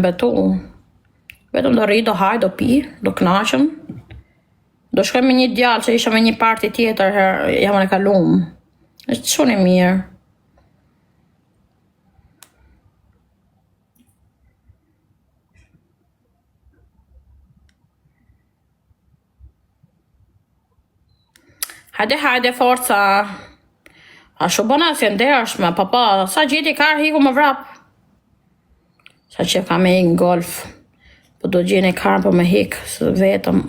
Betu. Vetëm do rri, do haj, do pi, do knaqem. Do shkoj me një djalë që isha me një parti tjetër herë javën e kalum. Është shumë i mirë. Hajde, hajde, forca. A shu bëna si ndershme, pa pa, sa gjeti kar hiku më vrap. Sa që ka me ik në golf. Po do gjeni kar po me hik, së vetëm.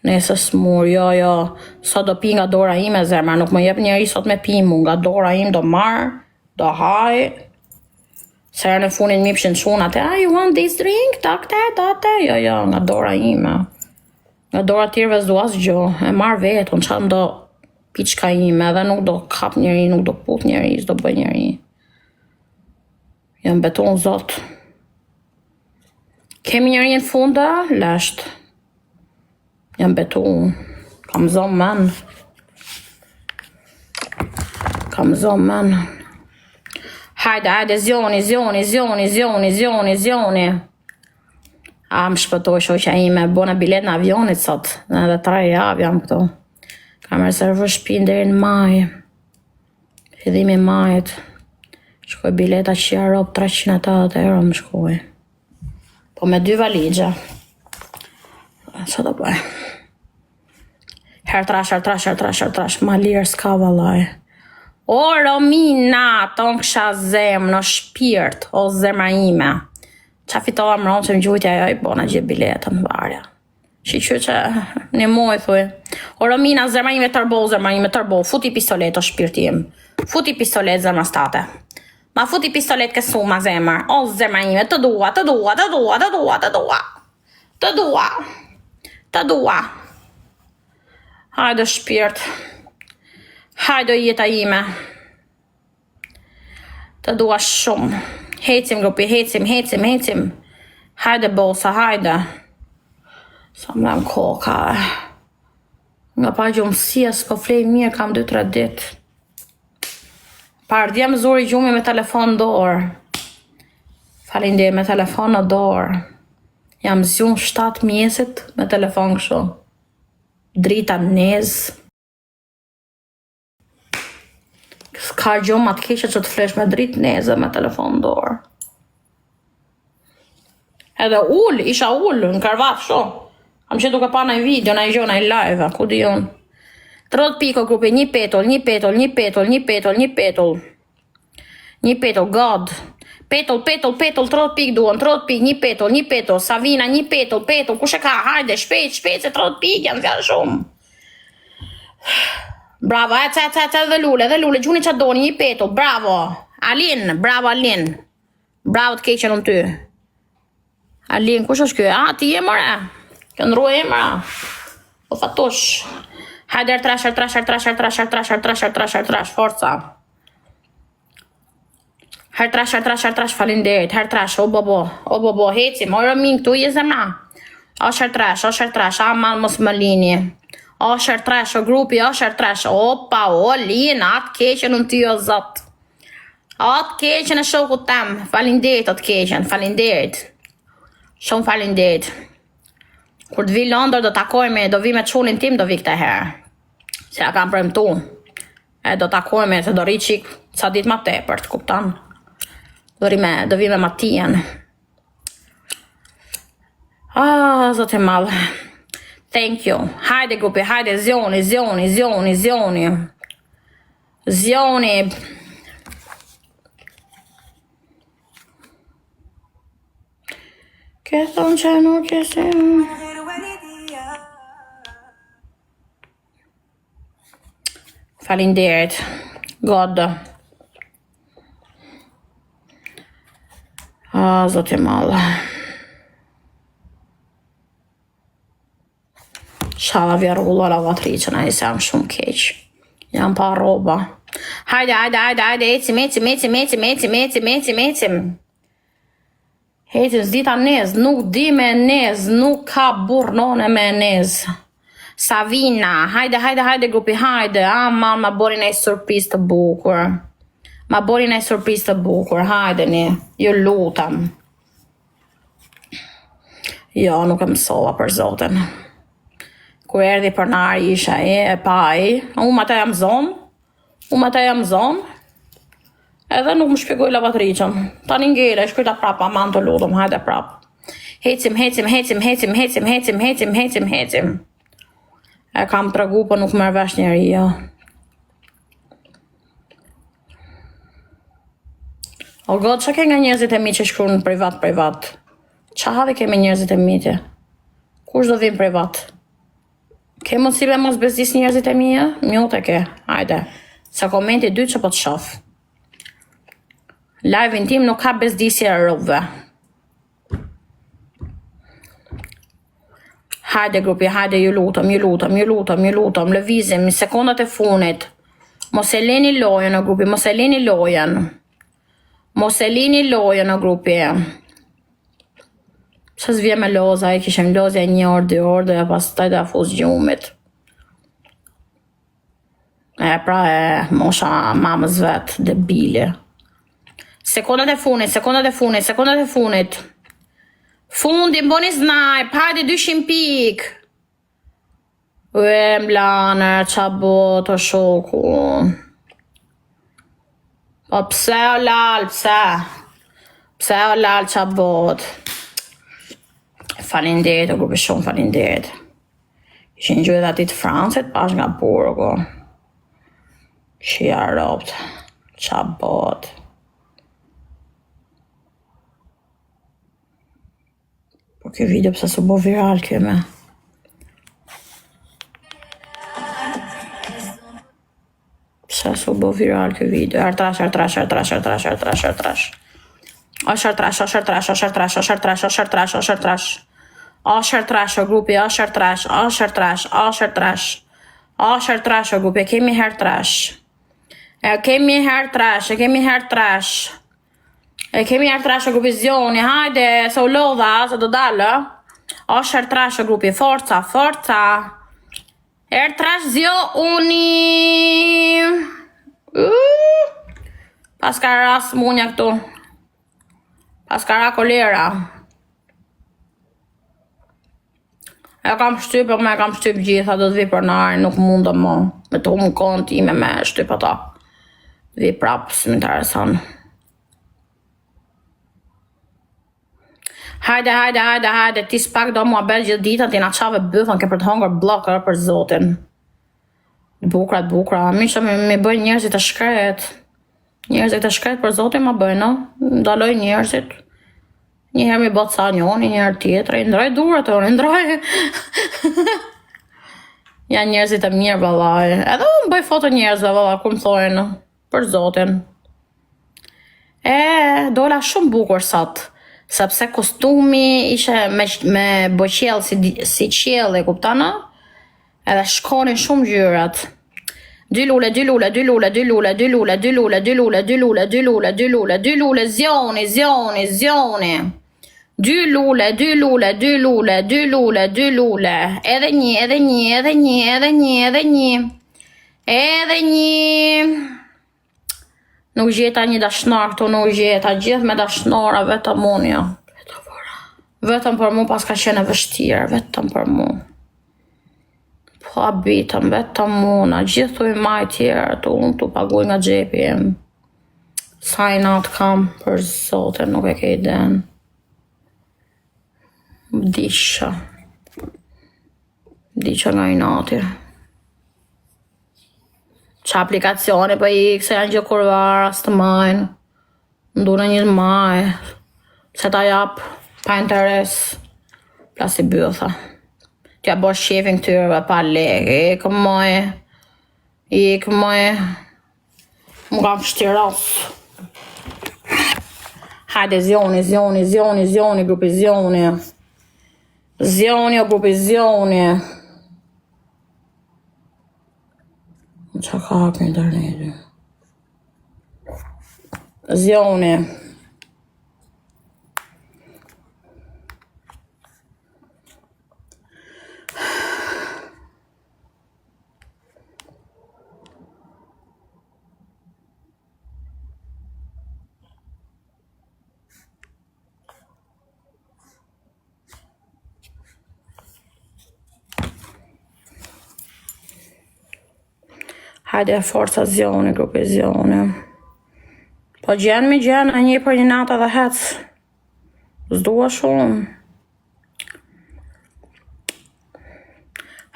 Nëse smur, jo, jo, sot do pi nga dora ime, zemra, nuk më jep njeri sot me pi mu, nga dora ime do marr, do haj, Se herën e fundit më jepshin çunat, ah, you want this drink, ta këte, ta te, jo, jo, nga dora ime. Nga dora tjerëve s'du asgjë, e marr vetë, unë çfarë do piçka ime, edhe nuk do kap njeri, nuk do puth njeri, s'do bëj njeri. Jam betu në zot. Kemi njeri në fund, a? Lasht. Jam betu. Kam zo men. Kam zo men. Hajde, hajde, zjoni, zjoni, zjoni, zjoni, zjoni, zjoni. A më shpëtoi shoqja ime, bona bilet në avionit sot, në edhe tre javë jam këtu. Kam rezervu shpinë deri në maj. Fillimi i majit. Shkoi bileta që ja rob 380 euro më shkoi. Po me dy valixhe. Ça do bëj? Herë trash, herë trash, herë trash, herë trash. Ma lirë s'ka vallaj. O Romina, ton kësha zemë në shpirt, o zemra ime. Qa fitova mromë që më gjujtja ajo i bona gjithë biletën, varja. Shyqyr që një muaj thuj. O Romina, zemra ime tërbo, zemra ime tërbo, futi pistolet o shpirti im. Futi pistolet zemra state. Ma futi pistolet ke suma zemër. O zemra ime, të dua, të dua, të dua, të dua, të dua. Të dua. Të dua. Hajde shpirt. Hajde jeta ime. Të dua shumë. Hecim grupi, hecim, hecim, hecim. Hajde bosa, hajde. Sa më dhemb koka. Nga pagjumësia s'po flej mirë, kam 2-3 ditë. Pardje më zuri gjumi me telefon në dorë. Faleminderit me telefon në dorë. Jam zgju në 7 mëngjesit me telefon kështu. Drita nez. S'ka gjë ma të keqe që të flesh me dritë neze me telefon në dorë. Edhe ul, isha ul në krevat kështu. Kam qenë duke pa një video, një gjë, një live, ku di unë. 30 pikë grupi, një petull, një petull, një petull, një petull, një petull. Një petull, god. Petull, petull, petull, 30 pikë duan, 30 pikë, një petull, një petull, Savina, një petull, petull, kush e ka, hajde, shpejt, shpejt, se 30 pikë janë janë shumë. Bravo, ec, ec, ec, edhe lule, edhe lule, gjuni ça doni, një petull, bravo. Alin, bravo Alin. Bravo të keqen unë ty. Alin, kush është ky? A, ti je more. Ke ndrru emra. O fatush. Hajde, trash, trash, trash, trash, trash, trash, trash, trash, forca. Her trash, her trash, her trash, faleminderit. Her trash, o bobo, o bobo, hecim, o Romin këtu je zemra. O her trash, o her trash, aman mos më lini. O her trash, o grupi, o her trash, opa, o Lina, atë keqen unë ty o zot. Atë keqen e shokut tem, faleminderit atë keqen, faleminderit. Shumë faleminderit. Kur të vi Londër do takojmë, do vi me çunin tim, do vi këtë herë. Se ja kam premtu. E do takojmë se do rri çik ca ditë ma tepër, të kupton? Do rri me, do vi me Matian. Ah, zot i madh. Thank you. Hajde grupi, hajde zjoni, zjoni, zjoni, zjoni. Zjoni. Ke thonë që nuk e si... Faleminderit. God. Ah, zot i madh. Shala vja rregulloj lavatriçën, ai se jam shumë keq. Jam pa rroba. Hajde, hajde, hajde, hajde, ecim, ecim, ecim, ecim, ecim, ecim, ecim, ecim. Ecim, s'di ta nez, nuk di me nez, nuk ka burrë none me nez. Savina, hajde, hajde, hajde, grupi, hajde, aman, ma bëri një surprizë të bukur. Ma boni një surprizë të bukur, hajdeni, ju lutem. Jo, nuk e mësova për zotin. Kur erdhi pronari isha e, e pa ai, unë me ata jam zonë, unë me ata jam zonë, edhe nuk më shpjegoi lavatriçën. Tani ngele, shkruajta prap, aman të lutem, hajde prap. Hecim, hecim, hecim, hecim, hecim, hecim, hecim, hecim, hecim. E kam tregu, po nuk merr vesh njeri, jo. O God, ça ke nga njerëzit e mi që shkruan në privat, privat? Ça halli ke me njerëzit e mi ti? Kush do vinë privat? Ke mundësi me mos bezdis njerëzit e mi, e? Mute e ke, hajde. Sa komenti dytë që po të shof. Live-in tim nuk ka bezdisje e robve. Hajde grupi, hajde ju lutem, ju lutem, ju lutem, ju lutem, lëvizim në sekondat e fundit. Mos e leni lojën o grupi, mos e leni lojën. Mos e leni lojën o grupi. Pse s'vje me loza, e kishim lozja një orë, dy orë, dhe pastaj do ja fus gjumit. E pra e mosha mamës vet, debile. Sekondat e fundit, sekondat e fundit, sekondat e fundit. Fundi, mboni snipe, hajde 200 pik. Ue, mlane, qa bo të shoku. Po pse o lal, pse? Pse o lal, qa bot? Faleminderit, o grupi shumë faleminderit. Ishin gjuajt atij të Francit, pash nga burgu. Qia robt, qa bot. Po kjo video pse s'u bo viral kjo me? Pse s'u bo viral kjo video? Artrash, artrash, artrash, artrash, artrash, artrash. Osh artrash, osh artrash, osh artrash, osh artrash, osh artrash, osh artrash. Osh artrash, o grupi, osh artrash, osh artrash, osh artrash. Osh artrash, o grupi, e kemi herë trash. E kemi herë trash, e kemi herë trash. E kemi herë trash, o grupi zgjoni, hajde, se u lodha, se do dalë. Osh herë trash, o grupi, forca, forca. Herë trash zgjoni. Uh, paska ra smunja këtu. Paska ra kolera. E kam shtyp, po me kam shtyp gjitha, do të vi pronari, nuk mundem mo. Me të humë kohën time me shtyp ata. Vi prapë, s'më intereson. Hajde, hajde, hajde, hajde, ti s'pak do mua bel gjithë ditën, ti na çave bythën, ke për të hongër bllok për zotin. Bukra, bukra, mi që me, me bëjnë njerëzit e shkret. Njerëzit e shkret për zotin ma bëjnë, no? Ndaloj njerëzit. Një herë mi bë ca njoni, një herë tjetri, ndroj duart unë, ndroj. Janë njerëzit e mirë vallai. Edhe unë bëj foto njerëzve valla kur më thonë për zotin. E, dola shumë bukur sot, sepse kostumi ishe me, me boqiell si, si qiell, e kupton? ë? Edhe shkonin shumë ngjyrat. Dy lule, dy lule, dy lule, dy lule, dy lule, dy lule, dy lule, dy lule, dy lule, dy lule, dy lule, zgjoni, zgjoni, zgjoni. Dy lule, dy lule, dy lule, dy lule, dy lule. Edhe një, edhe një, edhe një, edhe një, edhe një. Edhe një. Nuk gjeta një dashnor këtu, nuk gjeta. Gjithë me dashnora, vetëm unë jo. Vetëm për mu paska qenë e vështirë, vetëm për mu. Po habitëm, vetëm unë, gjithë tu i maj tjerë, tu unë tu paguj nga xhepi im. Sa inat kam për zotin, nuk e ke iden. Vdiqa. Vdiqa nga inati. Qa aplikacione po i se janë gjë kurvar, as të majnë. Nduna një maj, se ta jap, pa interes. Plasi bytha. T'ja bosh qefin këtyreve pa lekë, ik moj. Ik moj. Më kam fshtiros. Hajde zgjoni, zgjoni, zgjoni, zgjoni, grupi zgjoni. Zgjoni o grupi zgjoni. Qa ka hapë interneti? Zgjoni. Hajde forca zgjoni, grupi zgjoni. Po gjenë mi gjenë, një për një natë edhe hec. S'dua shumë.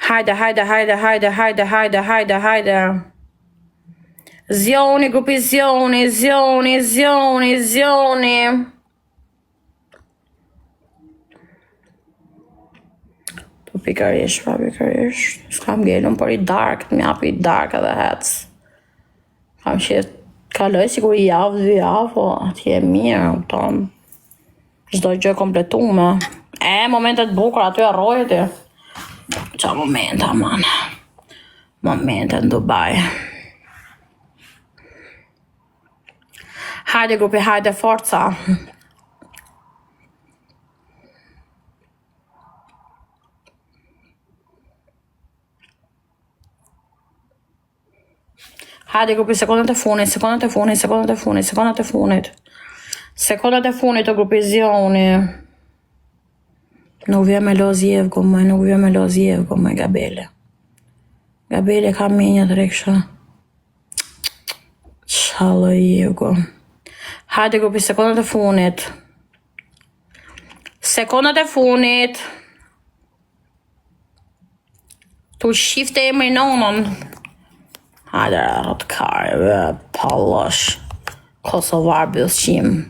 Hajde, hajde, hajde, hajde, hajde, hajde, hajde, hajde. Zgjoni, grupi zgjoni, zgjoni, zgjoni, zgjoni. Po pikërisht, po pikërisht. S'kam ngelun për i darkë, të m'japi i darkë edhe hec. Kam që kaloj sikur i javë, dy javë, po atje e mirë, kupton. Çdo gjë kompletume. E, momentet bukura, aty harroje ti. Qa momenta, man. Momente në Dubai. Hajde grupi, hajde forca. Hajde grupi sekondat e fundit, sekondat e fundit, sekondat e fundit, sekondat e fundit. Sekondat e fundit të grupi zgjoni. Nuk vjen me loz jevgo, më nuk vjen me loz jevgo, më gabele. Gabele ka menja të reksha. Qa lloj jevgo. Hajde grupi sekondat e fundit. Sekondat e fundit. Tu shifte emrin nonën. Hajde, rrot kare, ve, pallosh. Kosovar bythqim.